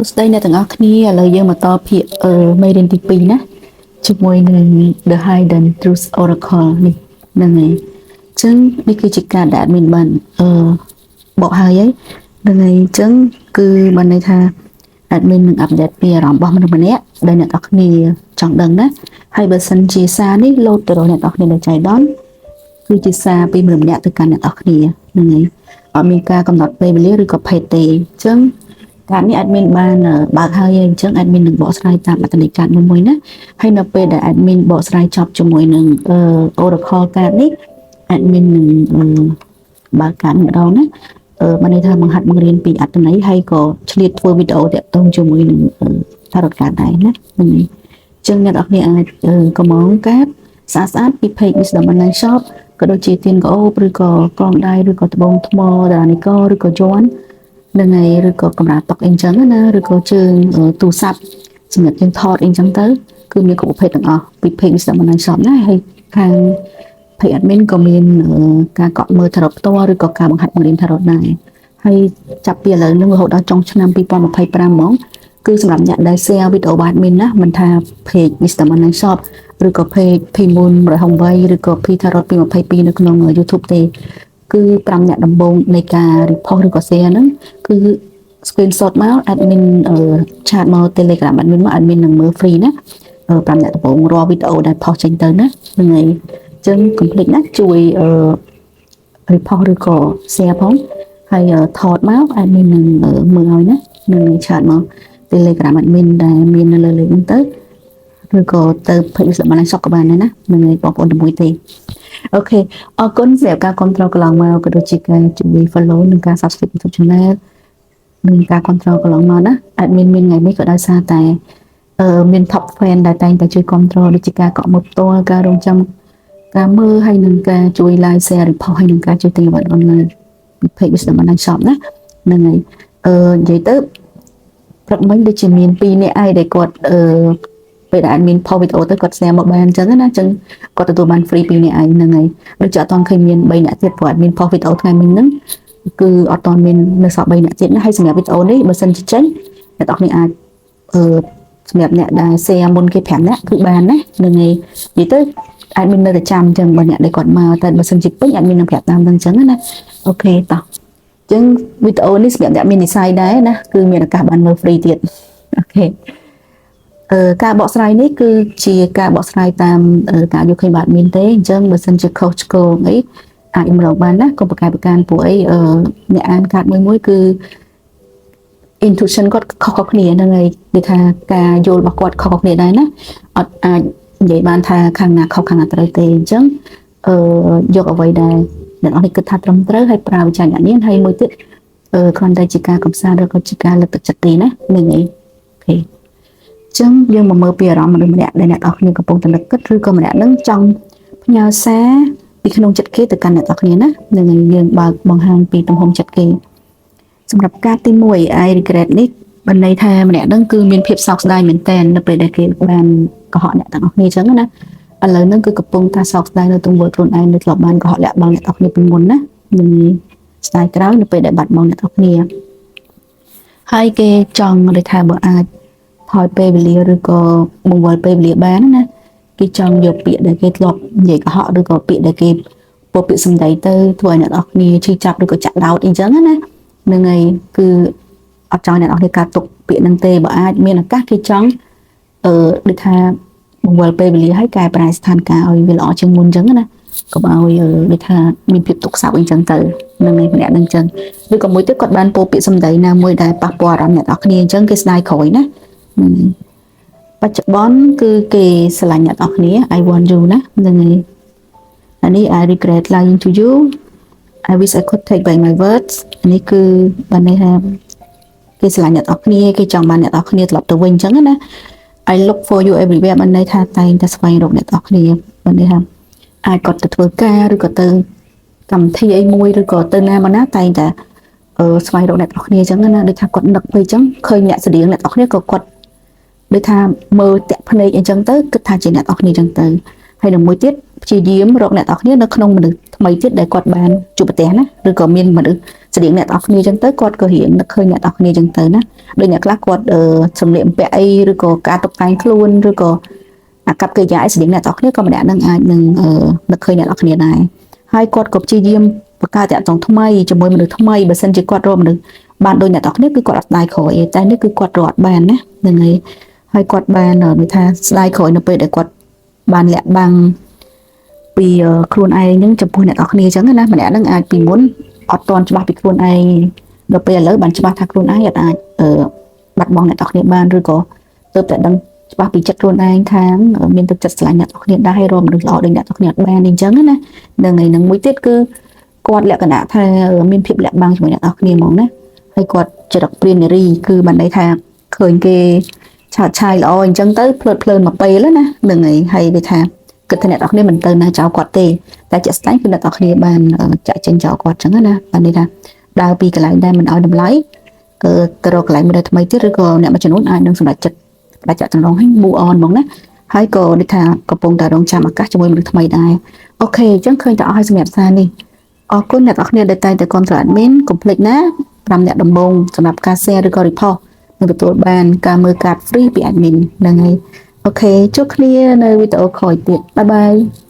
ស្តីអ្នកទាំងអស់គ្នាឥឡូវយើងមកតភាគអឺមេរៀនទី2ណាជាមួយនឹង The Hidden Truth Oracle នេះហ្នឹងហើយអញ្ចឹងនេះគឺជាការដែល admin បានអឺបកហើយហើយហ្នឹងហើយអញ្ចឹងគឺបានន័យថា admin នឹង update ពីអារម្មណ៍របស់មនុស្សម្នាក់ដែលអ្នកទាំងអស់គ្នាចង់ដឹងណាហើយបើសិនជាសារនេះលោតទៅរកអ្នកទាំងអស់គ្នានៅចៃដន្យគឺជាសារពីមនុស្សម្នាក់ទៅកាន់អ្នកទាំងអស់គ្នាហ្នឹងហើយអត់មានការកំណត់ពេលវេលាឬក៏ភេទទេអញ្ចឹង កាតនេះ admin បានបើកហើយអញ្ចឹង admin នឹងបកស្រាយតាមអត្ថន័យកាតមួយមួយណាហើយនៅពេលដែល admin បកស្រាយចប់ជាមួយនឹង Oracle កាតនេះ admin នឹងបើកកាតម្ដងណាអឺបានន័យថាបង្ហាត់បង្រៀនពីអត្ថន័យហើយក៏ឆ្លៀតធ្វើវីដេអូតាក់ទងជាមួយនឹង tarot កាតដែរណាហ្នឹងហើយអញ្ចឹងអ្នកនរគ្នាអាចកម្ម៉ង់កាតស្អាតស្អាតពី page Wisdom Online Shop ក៏ដូចជាទៀនក្រអូបឬក៏កងដៃឬក៏ត្បូងថ្មតារានិករឬក៏យ័ន្ត ហ្នឹងហើយឬក៏កម្រាលតុអីចឹងណាឬក៏ជើងទូរស័ព្ទសម្រាប់យើងថតអីចឹងទៅគឺមានគ្រប់ប្រភេទទាំងអស់ពី page Wisdom Online Shop ណាហើយខាង page admin ក៏មានការកក់មើល tarot ផ្ទាល់ឬក៏ការបង្ហាត់បង្រៀន tarot ដែរហើយចាប់ពីឥឡូវហ្នឹងរហូតដល់ចុងឆ្នាំ2025ហ្មងគឺសម្រាប់អ្នកដែល share វីដេអូរបស់ admin ណាមិនថា page Wisdom Online Shop ឬក៏ page P1 168ឬក៏ P Tarot 222នៅក្នុង YouTube ទេគឺ5អ្នកដំបូងនៃការ repost ឬក៏ share ហ្នឹងគឺ screenshot មក admin chat មក Telegram admin មក admin នឹងមើល free ណា5អ្នកដំបូងរាល់វីដេអូដែល post ចេញទៅណាហ្នឹងហើយអញ្ចឹង complete ណាជួយអឺ repost ឬក៏ share ផងហើយថតមក admin នឹងមើលឲ្យណានឹង chat មក Telegram admin ដែលមាននៅលើលេខហ្នឹងទៅឬក៏ទៅ page Wisdom Online Shop ក៏បានដែរណានឹងហើយបងប្អូនតែមួយទេOK អរគុណសម្រាប់ការគ្រប់គ្រងកន្លងមកក៏ដូចជាការជួយ follow និងការ subscribe YouTube channel និងការគ្រប់គ្រងកន្លងមកណា admin មានថ្ងៃនេះក៏ដោយសារតែអឺមាន top fan ដែលតែងតែជួយគ្រប់គ្រងដូចជាការកក់មើលផ្ទាល់ការរងចាំការមើលហើយនឹងការជួយ like share repost ហើយនឹងការជួយទិញអ្វី online ពី page Wisdom Online Shop ណាហ្នឹងហើយអឺនិយាយទៅព្រឹកមិញដូចជាមាន2នាក់ឯងដែលគាត់អឺពេលដែល admin post វីដេអូទៅគាត់ share មកបានអញ្ចឹងណាអញ្ចឹងគាត់ទទួលបាន free 2នាក់ឯងហ្នឹងហើយដូចជាអត់ទាន់ឃើញមាន3នាក់ទៀតព្រោះ admin post វីដេអូថ្ងៃមិញហ្នឹងគឺអត់ទាន់មាននៅសល់3នាក់ទៀតណាហើយសម្រាប់វីដេអូនេះបើសិនជាចេញអ្នកនរគ្នាអាចអឺសម្រាប់អ្នកដែល share មុនគេ5នាក់គឺបានណាហ្នឹងហើយនិយាយទៅ admin នៅតែចាំអញ្ចឹងបើអ្នកដែលគាត់មកតែបើសិនជាពេញ admin នឹងប្រាប់តាមនឹងអញ្ចឹងណាOK តោះអញ្ចឹងវីដេអូនេះសម្រាប់អ្នកមាននិស្ស័យដែរណាគឺមានឱកាសបានមើល free ទៀត OK អឺការបកស្រាយនេះគឺជាការបកស្រាយតាមការយកឃើញបាទមានទេអញ្ចឹងបើសិនជាខុសឆ្គងអីអាចរំលងបានណាកុំប្រកែកប្រកាន់ពួកអីអឺអ្នកអានកាតមួយមួយគឺ intuition គាត់ខុសៗគ្នាហ្នឹងហើយដូចថាការយល់របស់គាត់ខុសៗគ្នាដែរណាអត់អាចនិយាយបានថាខាងណាខុសខាងណាត្រូវទេអញ្ចឹងអឺយកអ្វីដែលអ្នកនរនេះគិតថាត្រឹមត្រូវហើយប្រើវិចារណញ្ញាណហើយមួយទៀតអឺគ្រាន់តែជាការកំសាន្តឬក៏ជាការលើកទឹកចិត្តទេណាហ្នឹងហើយ OK ចឹងយើងមកមើលពីអារម្មណ៍មនុស្សម្នាក់ដែលអ្នកនរគ្នាកំពុងតែនឹកគិតឬក៏ម្នាក់នឹងចង់ផ្ញើសារពីក្នុងចិត្តគេទៅកាន់អ្នកនរគ្នាណានឹងយើងបើកបង្ហាញពីទំហំចិត្តគេសម្រាប់ការទី1 I regret នេះបានន័យថាម្នាក់នឹងគឺមានភាពសោកស្ដាយមែនទែននៅពេលដែលគេបានកុហកអ្នកទាំងអស់គ្នាចឹងណាឥឡូវហ្នឹងគឺកំពុងតែសោកស្ដាយនៅទង្វើខ្លួនឯងនៅធ្លាប់បានកុហកលាក់បាំងអ្នកទាំងអស់គ្នាពីមុនណានឹងស្ដាយក្រោយនៅពេលដែលបាត់បង់អ្នកទាំងអស់គ្នាហើយគេចង់ដូចថាបើអាចថយពេលវេលាឬក៏បង្វិលពេលវេលាបានណាគេចង់យកពាក្យដែលគេធ្លាប់និយាយកុហកឬក៏ពាក្យដែលគេពោលពាក្យសម្ដីទៅធ្វើឲ្យអ្នកនរគ្នាឈឺចាប់ឬក៏ចាក់ដោតអីចឹងណាហ្នឹងហើយគឺអត់ចង់អ្នកនរគ្នាកើតទុកពាក្យហ្នឹងទេបើអាចមានឱកាសគេចង់អឺដូចថាបង្វិលពេលវេលាឲ្យកែប្រែស្ថានភាពឲ្យវាល្អជាងមុនចឹងណាកុំឲ្យដូចថាមានភាពទុកសោកអីចឹងទៅនឹងឯម្នាក់នឹងចឹងឬក៏មួយទៀតគាត់បានពោលពាក្យសម្ដីណាមួយដែលប៉ះពាល់អារម្មណ៍អ្នកនរគ្នាអញ្ចឹងគេស្ដាយក្រោយណាបច្ចុប្បន្នគឺគេស្រឡាញ់អ្នកនរគ្នា I want you ណាហ្នឹងហើយអានេះ I regret lying to you. I wish I could take back my words. នេះគឺបានន័យថាគេស្រឡាញ់អ្នកនរគ្នាគេចង់បានអ្នកនរគ្នាត្រឡប់ទៅវិញអញ្ចឹងណា I look for you everywhere បានន័យថាតែងតែស្វែងរកអ្នកនរគ្នាបានន័យថាអាចគាត់ទៅធ្វើការឬក៏ទៅកម្មវិធីអីមួយឬក៏ទៅណាមកណាតែងតែអឺស្វែងរកអ្នកនរគ្នាអញ្ចឹងណាដូចថាគាត់នឹកពេកអញ្ចឹងឃើញអ្នកស្តៀងអ្នកនរគ្នាក៏គាត់ដូចថាមើលតាក់ភ្នែកអញ្ចឹងទៅគិតថាជាអ្នកនរគ្នាអញ្ចឹងទៅហើយនឹងមួយទៀតព្យាយាមរកអ្នកនរគ្នានៅក្នុងមនុស្សថ្មីទៀតដែលគាត់បានជួបប្រទះណាឬក៏មានមនុស្ស ស្តៀងអ្នកទាំងអស់គ្នាចឹងទៅគាត់ក៏រៀងនឹកឃើញអ្នកទាំងអស់គ្នាចឹងទៅណាដូចអ្នកខ្លះគាត់អឺសម្លៀកបំពាក់អីឬក៏ការតុបតែងខ្លួនឬក៏អាកប្បកិរិយាអីស្តៀងអ្នកទាំងអស់គ្នាក៏ម្នាក់នឹងអាចនឹងអឺនឹកឃើញអ្នកទាំងអស់គ្នាដែរហើយគាត់ក៏ព្យាយាមបង្កើតតាក់ទងថ្មីជាមួយមនុស្សថ្មីបើសិនជាគាត់រកមនុស្សបានដូចអ្នកទាំងអស់គ្នាគឺគាត់អត់ស្ដាយក្រោយទេតែនេះគឺគាត់រកអត់បានណាហ្នឹងហើយហើយគាត់បាននិយាយថាស្ដាយក្រោយនៅពេលដែលគាត់បានលាក់បាំងពីខ្លួនឯងហ្នឹងចំពោះអ្នកទាំងអស់គ្នាអញ្ចឹងណាម្នាក់ហ្នឹងអាចពីមុនអត់ទាន់ច្បាស់ពីខ្លួនឯងដល់ពេលឥឡូវបានច្បាស់ថាខ្លួនឯងអត់អាចអឺបាត់បង់អ្នកទាំងអស់គ្នាបានឬក៏ទើបតែដឹងច្បាស់ពីចិត្តខ្លួនឯងថាមានទឹកចិត្តស្រឡាញ់អ្នកទាំងអស់គ្នាដែររកមនុស្សល្អដូចអ្នកទាំងអស់គ្នាអត់បានអញ្ចឹងណាហ្នឹងហើយនឹងមួយទៀតគឺគាត់លក្ខណៈថាមានភាពលាក់បាំងជាមួយអ្នកទាំងអស់គ្នាហ្មងណាហើយគាត់ចរិតព្រាននារីគឺបានន័យថាឃើញគេឆើតឆាយល្អអញ្ចឹងទៅភ្លើតភ្លើនមកពេលណាហ្នឹងហើយហើយវាថាគិតថាអ្នកទាំងអស់គ្នាមិនទៅណាចោលគាត់ទេតែជាក់ស្ដែងគឺអ្នកទាំងអស់គ្នាបានចាក់ចេញចោលគាត់អញ្ចឹងណាបានន័យថាដើរពីកន្លែងដែលមិនឲ្យតម្លៃគឺទៅរកកន្លែងមួយថ្មីទៀតឬក៏អ្នកមួយចំនួនអាចនឹងសម្រេចចិត្តផ្ដាច់ចាក់ចំណងឲ្យ move on ហ្មងណាហើយក៏ដូចថាកំពុងតែរងចាំឱកាសជាមួយមនុស្សថ្មីដែរ OK អញ្ចឹងឃើញតែអស់ហើយសម្រាប់សារនេះអរគុណអ្នកទាំងអស់គ្នាដែលតែងតែគាំទ្រ admin កុំភ្លេចណា5អ្នកដំបូងសម្រាប់ការ share ឬក៏ repost នឹងទទួលបានការមើលកាត free ពី admin ហ្នឹងហើយ OK ជួបគ្នានៅវីដេអូក្រោយទៀត bye bye.